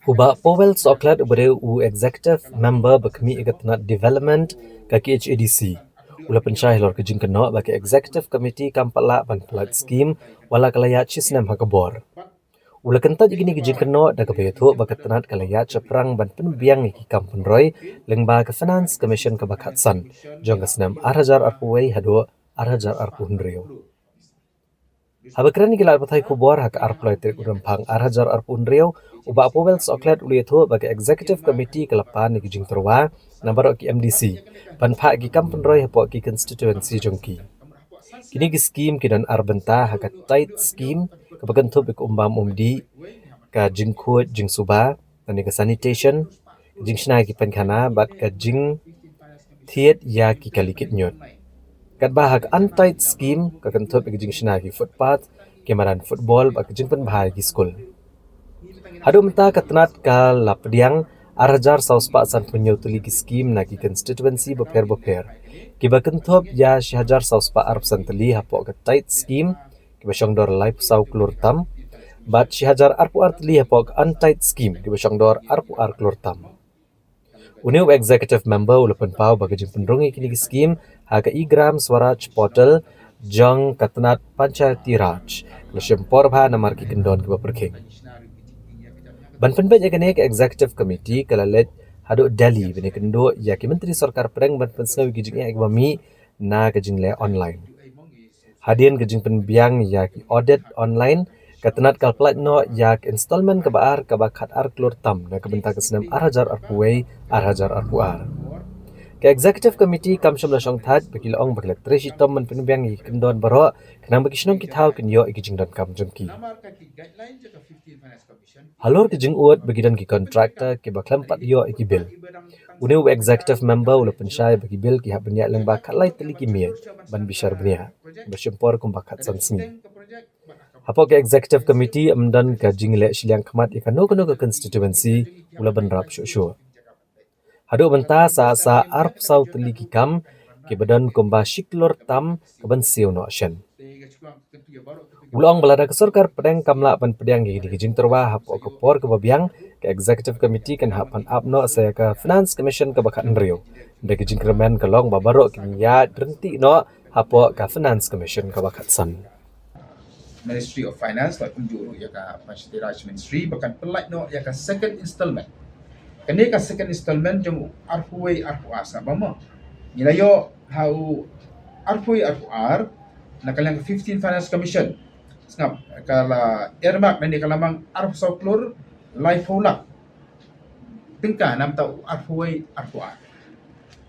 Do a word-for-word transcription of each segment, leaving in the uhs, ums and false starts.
U Bah Powell Sohkhlet, uba dei u Executive Member ba khmih ïa ka tnat Development ka K H A D C, u la pynshai halor ka jingkynnoh ba ka Executive Committee kam pat lah ban pyllait skim wat la ka la ïaid shi snem ha ka bor. U la kyntait ïa kine ki jingkynnoh da kaba ïathuh ba ka tnat ka la ïaid shaphrang ban pynbiang ïa ki kam pynroi lyngba ka Finance Commission kaba khatsan jong ka snem ar hajar arphew wei haduh ar hajar arphew hynriew. Haba kren ïa ki lad pathai khubor ha ka arphew lai tarik u Rymphang ar hajar arphew hynriew, u Bah Powell Sohkhlet u la ïathuh ba ka Executive Committee ka la pan ïa ki jingtyrwa na baroh ki M D C ban phah ïa ki kam pynroi hapoh ki constituency jong ki. Kine ki skim ki don ar bynta, ha ka tied skim kaba kynthup ïa ka um bam um dih, ka jingkhuid jingsuba, lane ka sanitation, jingshna ïa ki painkhana bad ka jingthied ïa ki kali kit ñiut. Katba ha ka untied skim ka kynthup ïa ka jingshna ïa ki footpath, ki madan football bad ka jingpynbha ïa ki skul. Haduh mynta ka tnat ka la pdiang ar hajar saw spah sanphew hynñiew tylli ki skim na ki constituency bapher bapher, kiba kynthup ïa shi hajar saw spah arphew san tylli hapoh ka tied skim, kiba shongdor laiphew saw klur tam, bad shi hajar arphew ar tylli hapoh ka untied skim, kiba shongdor arphew ar klur tam. Une u Executive Member u la pynpaw ba ka jingpynrung ïa kine ki skim ha ka e-Gram Swaraj Portal jong ka tnat Panchayati Raj ka la shim por bha namar ki kyndon kiba pyrkhing. Ban pynbeit ïa kane, ka Executive Committee ka la leit haduh Delhi ban ïakynduh ïa ki Myntri Sorkar Pdeng ban pynsngew ïa ki jingeh kiba mih na ka jingleh online. Hadien ka jingpynbiang ïa ki audit online, ka tnat ka la pyllait noh ïa ka installment kaba ar, kaba khat ar klur tam na ka bynta ka snem ar hajar arphew wei ar hajar arphew ar. Ka Executive Committee kam shym la shongthait, ba ki la ong ba ki la trei shitom ban pynbiang ïa ki kyndon baroh khnang ba ki shnong ki thaw kin ïoh ïa ki jingdonkam jong ki. Halor ka jingud ba ki don ki contractor kiba khlem pat ïoh ïa ki bill, une u Executive Member u la pynshai ba ki bill ki hap ban ïaid lyngba khatlai tylli ki miej ban bishar bniah, ba shim por kumba khatsan sngi. Hapoh ka Executive Committee ym don ka jingleh shiliang khmat ïa kano kano ka constituency, u la bynrap shuh shuh. Haduh mynta sa sa arphew saw tylli ki kam, kiba don kumba shi klur tam, ka ban siew noh shen. U la ong ba lada ka Sorkar Pdeng kam lah ban pdiang ïa kine ki jingtyrwa hapoh ka por kaba biang, ka Executive Committee kan hap ban ap noh sa ïa ka Finance Commission kaba khathynriew. Da ka jingkyrmen ka long ba baroh kin ïaid ryntih noh hapoh ka Finance Commission kaba khatsan. Ministry of Finance la kumjuh ruh ïa ka Panchayati Raj Ministry ba kan pyllait noh ïa ka second installment. Kane ka second installment jong u arphew wei arphew ar, sngap bha mo. Ngi la ïoh ha u arphew wei arphew ar na ka liang ka fifteen Finance Commission, sngap, ka la earmark lane ka la mang arphew saw klur laiphew lak tyngka na ka bynta u arphew wei arphew ar.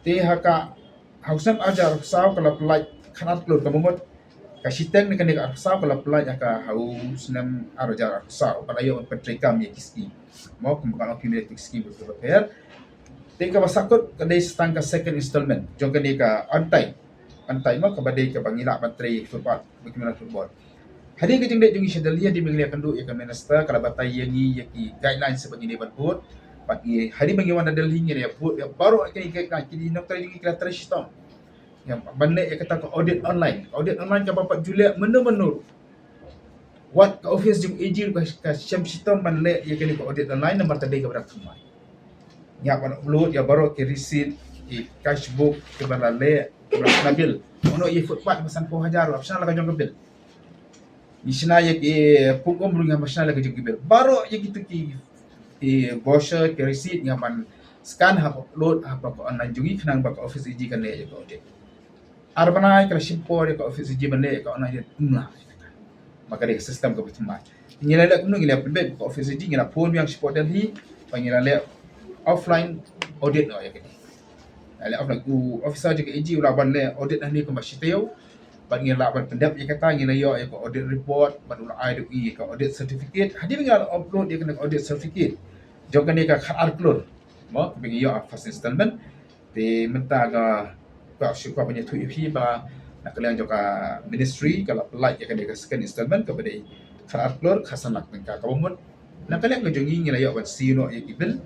Te ha ka, ha u snem ar hajar arphew saw ka la pyllait khat ar klur, kaba mut ka shiteng na kane ka arphew saw ka la pyllait ha ka, ha u snem ar hajar arphew saw, ba la ïoh ban pyntreikam ïa ki skim, mo, kumba ka long cumulative skim bapher bapher. Te kaba sahkut ka dei sa tang ka second installment jong kane ka untied, untied, mo, kaba dei kaba ngi lah ban trei football, ba ki madan football. Hadien ka jingleit jong ngi sha Delhi, hadien ba ngi la ïakynduh ïa ka Minister, ka la batai ïa ngi ïa ki guidelines ba ngin ïa ban bud. Bad ngi, hadien ba ngi wan na Delhi, ngi la ïa bud ïa baroh ki guidelines, ki nongtrei jong ngi ki la trei shitom ïa ban leh ïa kata ka audit online. Audit online kaba pat ju leh mynno mynno ruh. Wat ka office jong A G ruh ka, ka shem shitom ban leh ïa kane ka audit online namar ka dei kaba dap thymmai. Ngi hap ban upload ïa baroh ki receipt, ki cash book kiba la leh, kiba la shna bill. Mano ïa footpath ba sanphew hajar ruh hap shna la ka jong ka bill. Ngi shna ïa ki pung um ruh ngi hap shna la ka jong ka bill. Baroh ïa kito ki, ki brochure, ki receipt ngi hap ban scan, hap upload hapoh ka online jong ngi khnang ba ka office A G kan leh ïa ka audit. Ar bnai ka la shim por ïa ka office A G ban leh ïa ka online, ym lah. Ba ka dei ka system kaba thymmai. Ngi la leh kumno, ngi la pynbeit ka office A G, ngi la phone biang shapoh Delhi ba ngi la leh offline audit noh ïa kane. Ngi la leh offline, u officer jong ka A G u lah ban leh audit hangne kumba shi taïew. Bad ngi lah ban pyndep ïa kata, ngi la ïoh ïa ka audit report, bad u la ai da u ïa ka audit certificate. Hadien ba ngi la upload ïa kane ka audit certificate jong kane ka khat ar klur, mo, kaba ngi ïoh first installment. Te mynta ka, ka shu ka pynïathuh ïa phi ba na ka liang jong ka ministry ka la pyllait ïa kane ka second installment kaba dei khat ar klur khatsan lak tyngka, kaba mut na ka liang ka jong ngi ngi la ïoh ban siew noh ïa ki bill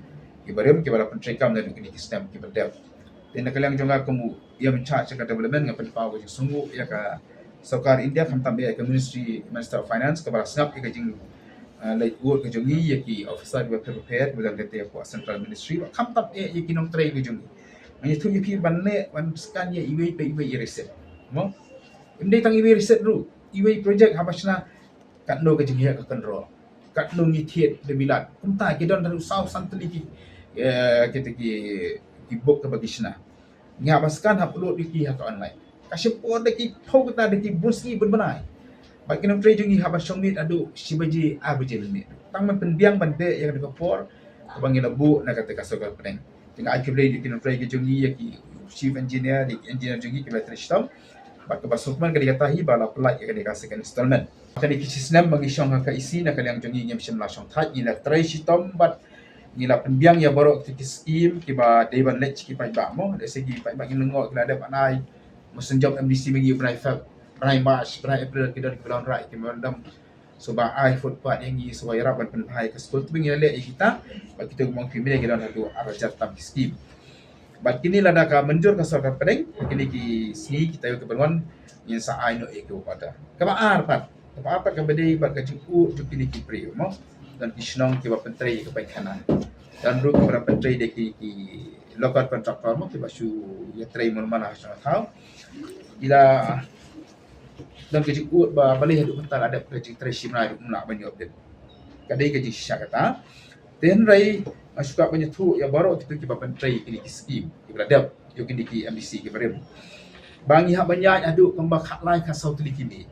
kiba rim kiba la pyntreikam naduh kine ki snem kiba dep. Te na ka liang jong nga kum u ïa in charge ka development, nga pynpaw ka jingsngewnguh ïa ka Sorkar India, khamtam ïa ka Ministry, Minister of Finance, kaba la sngap ïa ka jing, Ah, leit wad ka jong ngi ïa ki officer ba pher pher ba dang kata ïa ka Central Ministry, ba khamtam eh ïa ki nongtrei ka jong ngi. Nga ïathuh ïa phi ban leh ban scan ïa iwei pa iwei i receipt. Mo? Ym dei tang iwei receipt ruh, iwei project haba shna, katno ka jingeh ka kynroh, katno ngi thied da bilat. Kumta ki don haduh saw san tylli ki, eh, kita ki, ki book kaba ki shna. Ngi hap ban scan, hap upload ïa ki ha ka online. Ka shim por da ki phew kynta, da ki bun sngi bun bnai. Bad ki nongtrei jong ngi hap ban shong miet haduh shi baje ar baje mynmiet, tang ban pynbiang ban beh ïa kane ka por kaba ngi la buh na kata ka sorkar pdeng. Te nga ai khublei ïa ki nongtrei ki jong ngi, ïa ki chief engineer, ïa ki engineer jong ngi kiba la trei shitom. Bad kaba sngewkmen ka dei kata hi ba la pyllait ïa kane ka second installment. Kane ki shi snem ba ngi shong ha ka E C, na ka liang jong ngi ngim shym la shong thait, ngi la trei shitom bad ngi la pynbiang ïa baroh kita ki skim kiba dei ban leit sha ki paidbah mo. Lehse ki paidbah ngim lyngngoh ki la dep ban ai, mo, synjop M D C ma ngi u bnai Feb, bnai March, bnai April ki don kiba la wanrah ïa ki memorandum. So ba ai footpath ïa ngi, so ba ïarap ban pynbha ïa ka skul, tbit ngi la leh ïa kita. Bad kita ki mong phi mynne ki don haduh ar hajar tam ki skim. Bad kine lada ka mynjur ka sorkar pdeng, kine ki sngi kita ïoh ki ban wan, ngin sa ai noh ïa ki work order. Kaba ar pat, kaba ar pat kaba dei bad ka jingud jong kine ki briew mo. Don ki shnong kiba pyntrei ïa ka painkhana. Don ruh kiba pyntrei da ki, ki local contractor mo, kiba shu ïatrei mon man ha shnong thaw. Ki la don ka jingud ba balei haduh mynta la dep ka jingtrei shim rai ruh ym lah ban ïoh update. Ka dei ka jingshisha kata. Te hynrei nga shu kwah ban ïathuh ïa baroh kito kiba pyntrei kine ki skim kiba la dep, ïa kine ki M D C kiba rim, ba ngi hap ban ïaid haduh kumba khatlai khatsaw tylli ki miet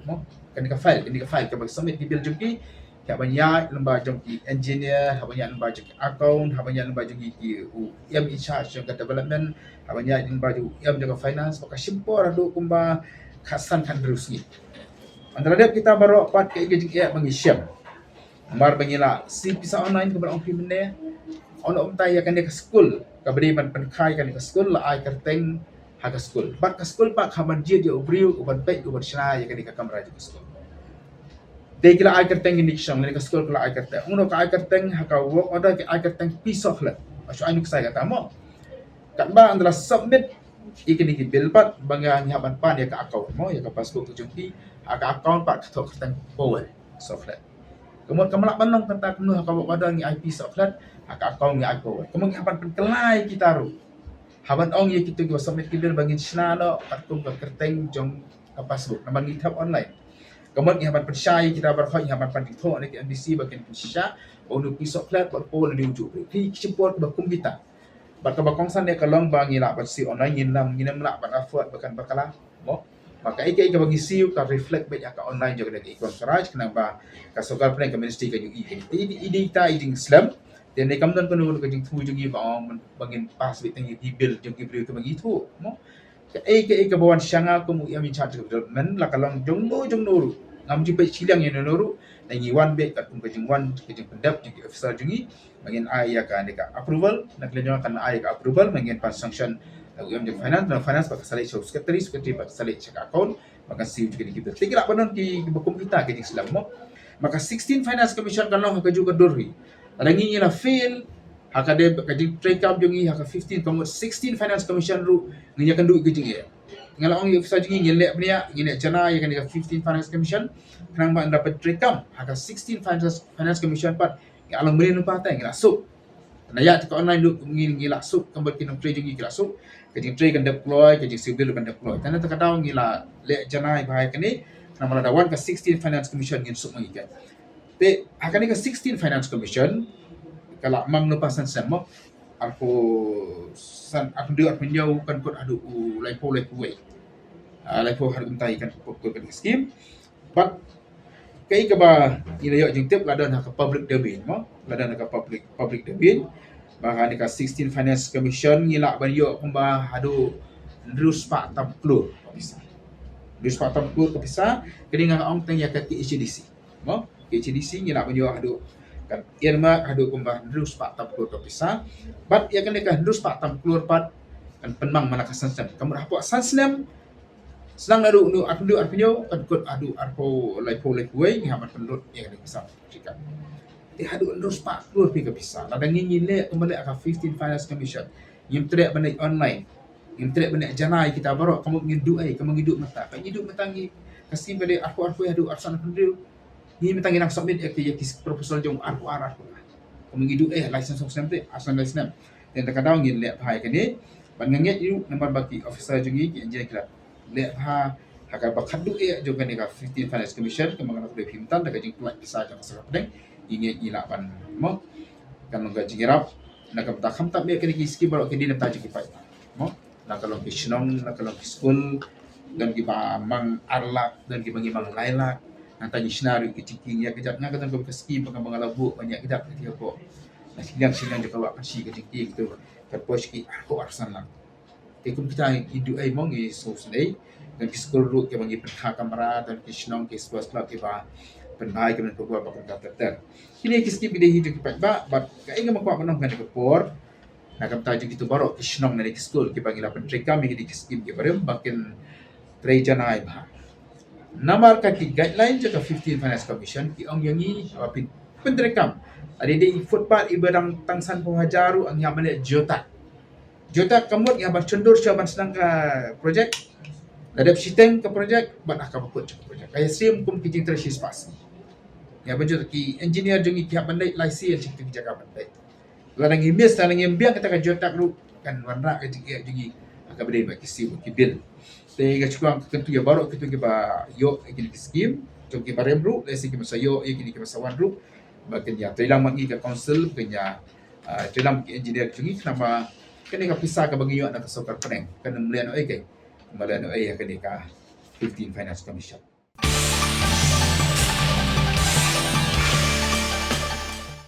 mo. Kane ka file, kane ka file kaba submit ki bill jong ki, hap ban ïaid lyngba jong ki engineer, hap ban ïaid lyngba jong ki account, hap ban ïaid lyngba jong ki, ki u em in charge jong ka development, hap ban ïaid lyngba jong u em jong ka finance, ba ka shim por haduh kumba khatsan khathynriew sngi. Hynda la dep kita baroh pat, kaei ka jingeh ba ngi shem? Namar ba ngi la siew pisa online kaba la ong phi mynne. Ong ym tai, ïa kane ka skul kaba dei ban pynkhie kane ka skul la ai kyrteng ha ka skul. Bad ka skul pat hap ban jied ïa u briew uban peit, uban shna ïa kane ka kamra jong ka skul. Te ki la ai kyrteng kine ki shong, kane ka skul ki la ai kyrteng. Ong no ka ai kyrteng ha ka work order, ki ai kyrteng P. Sohkhlet. Ba shu ai nuksa kata mo. Katba hynda la submit ïa kine ki bill pat, ba nga, ngi hap ban pan ïa ka account mo, ïa ka passbook ka jong ki. Ha ka account pat ka thoh kyrteng Powell Sohkhlet. Ka mut kam lah ban long kata kumno, ha ka work order ngi ai P. Sohkhlet, ha ka account ngi ai Powell. Ka mut ngi hap ban pynkylla ïa kita ruh. Hap ban ong ïa kito kiba submit ki bill ba ngin shna noh katkum ka kyrteng jong ka passbook, namar ngi thep online. Ka mut ngi hap ban pynshai ïa kita baroh, ngi hap ban pan jingthoh na ki M D C ba kin pynshisha ba uno u P. Sohkhlet, ba u Powell uno u juh briew. Ki, ki shim por kiba kum kita. Bad kaba kongsan ïa ka long ba ngi lah ban siew online, ngim, ngim lah ban afford ba kan bakla mo. Ba kaei kaei kaba ngi siew ka reflect beit ha ka online jong ka Econ Swaraj, khnang ba ka sorkar pdeng, ka ministry kan ïohi. Te i dei, i dei ta i jingslem. Te ne kam don kano kano ka jingthoh jong ngi ba ong ba ngin pass beit tang ïa ki bill jong ki briew kiba ngi thoh mo. Kaei kaei kaba wan sha nga kum u em in charge of development, la ka long jong no jong no ruh, ngam ju peit shiliang ïa no no ruh. Ngi wan beit katkum ka jingwan, ka jingpyndep jong ki officer jong ngi. Ba ngin ai ïa kane ka approval, na ka liang jong nga kan ai ïa ka approval, ba ngin pan sanction na u em jong finance, na finance ba ka sa leit sha u secretary, secretary ba ka sa leit sha ka account, ba kan siew jong ki. Te ki lah ban don ki, kiba kum kita ki jingslem mo. Ba ka sixteen Finance Commission kan long ha kajuh ka dur hi. Lada ngi, ngi la fail ha ka dei ka jingtreikam jong ngi ha ka fifteen, ka mut sixteen Finance Commission ruh ngin ïakynduh ïa ka jingeh. Nga la ong ïa u officer jong ngi, ngin leh bniah, ngin leh janai ïa kane ka fifteen Finance Commission, khnang ba hynda pyntreikam ha ka sixteen Finance, Finance Commission pat, ngi alang mynnin lypa te ngi la suk. Na ïa te ka online ruh ngi, ngi la suk, ka mut ki nongtrei jong ngi ki la suk. Ka jingtrei kan dep kloi, ka jingsiew bill kan dep kloi. Te na kata ka daw ngi la leh janai bha ïa kane, namar lada wan ka sixteen Finance Commission ngin suk ma ngi kat. Te ha kane ka sixteen Finance Commission ka la mang lypa san snem mo. Arphew san, arphew hynriew, arphew hynñiew, kan kut haduh u laiphew, laiphew wei. Ah, laiphew haduh mynta kan kut, kut ka skim. Bad kaei kaba ngi la ïoh jingtip, la don ha ka public domain mo, la don ha ka public, public domain, ba ha kane ka sixteen Finance Commission ngi lah ban ïoh kumba haduh hynriew spah tam klur ka pisa. Hynriew spah tam klur ka pisa. Kane nga ong tang ïa ka K H A D C mo. K H A D C ngi lah ban ïoh haduh, kan earmark haduh kumba hynriew spah tam klur ka pisa. Bad ïa kane ka hynriew spah tam klur pat kan pynmang man la ka san snem. Ka mut hapoh san snem, sdang naduh, naduh arphew hynriew, arphew hynñiew, kan kut haduh arphew, laiphew, laiphew wei, ngi hap ban pynlut ïa kane ka sum treikam. Te haduh hynriew spah klur phi ka pisa. Lada ngi, ngi leh kumba leh ha ka fifteen Finance Commission, ngim treh ban leit online, ngim treh ban leit janai kita baroh, ka mut ngin duh ei, ka mut ngi duh mynta. Ka ngi duh mynta ngi, ka skim ka dei arphew, arphew haduh arphew san, arphew hynriew. Ngi mynta ngi nang submit ïa ki, ïa ki proposal jong arphew ar, arphew ar. Kumba ngi duh eh license snem te, ar snem, lai snem. Te da ka daw ngin leh bha ïa kane. Bad nga ngeit ïa u namar ba ki officer jong ngi, ki engineer ki la leh bha ha kaba khatduh eh jong kane ka fifteenth Finance Commission, kumba nga la kdew phi mynta da ka jingpynlait pisa jong ka sorkar pdeng. Ngi ngeit ngi lah ban mo. Kan long ka jingïarap na ka bynta khamtam eh kane ki skim baroh kine na ka bynta jong ki paidbah. Mo. Na ka long ki shnong, na ka long ki skul, don kiba mang ar lak, don kiba ngi mang lai lak. Nangta ngi shna ruh ki jingkieng ïa kajat, nga ka don ka skim ba nga, ba nga la buh ban ïa kajat ka tiap ko. Na shiliang shiliang jong ka wah ka shi ka jingkieng tu. Ka poi shi ki arphew ar san lak. Te kum kita ngi duh ei mo ngi sngewsynei. Don ki skul ruh kiba ngi pynkha kamra, don ki shnong ki sports club kiba pynbha ïa ki, ban pynbha ba kumta ter ter. Kine ki skim ki dei hi jong ki paidbah, bad kaei nga kwah ban ong ha kane ka por. Na ka bynta jong kito baroh ki shnong ne ki skul kiba ngi la pyntreikam ïa kine ki skim ki barim ba kin trei janai bha. Namar ka ki guideline jong ka fifteenth Finance Commission ki ong ïa ngi ba phin pyntreikam. Lada dei footpath iba dang tang sanphew hajar ruh ngi hap ban leh geotag. Geotag ka mut ngi hap ban shon dur shuwa ban sdang ka project. La dep shiteng ka project bad ha kaba kut jong ka project. Ka ïasyriem kum ki jingtrei shispah sngi. Ngi hap ban jur, ki engineer jong ngi ki hap ban leit lai sien sha kito ki jaka ban leit. Lada ngi miss, lada ngim biang kata ka geotag ruh, kan wanrah ka jingeh jong ngi ha kaba dei bad ki siew bad ki bill. Te nga shu kwah kyntu ïa baroh kito kiba ïoh ïa kine ki skim, jong ki barim ruh, lehse kiba sa ïoh ïa kine kiba sa wan ruh, ba kin ïa treilang bad ngi ka council, kin ïa, ah, treilang bad ki engineer jong ngi, khnang ba kane ka pisa kaba ngi ïoh na ka sorkar pdeng kan ym leh noh ei, kan ym leh noh ei ha kane ka fifteenth Finance Commission.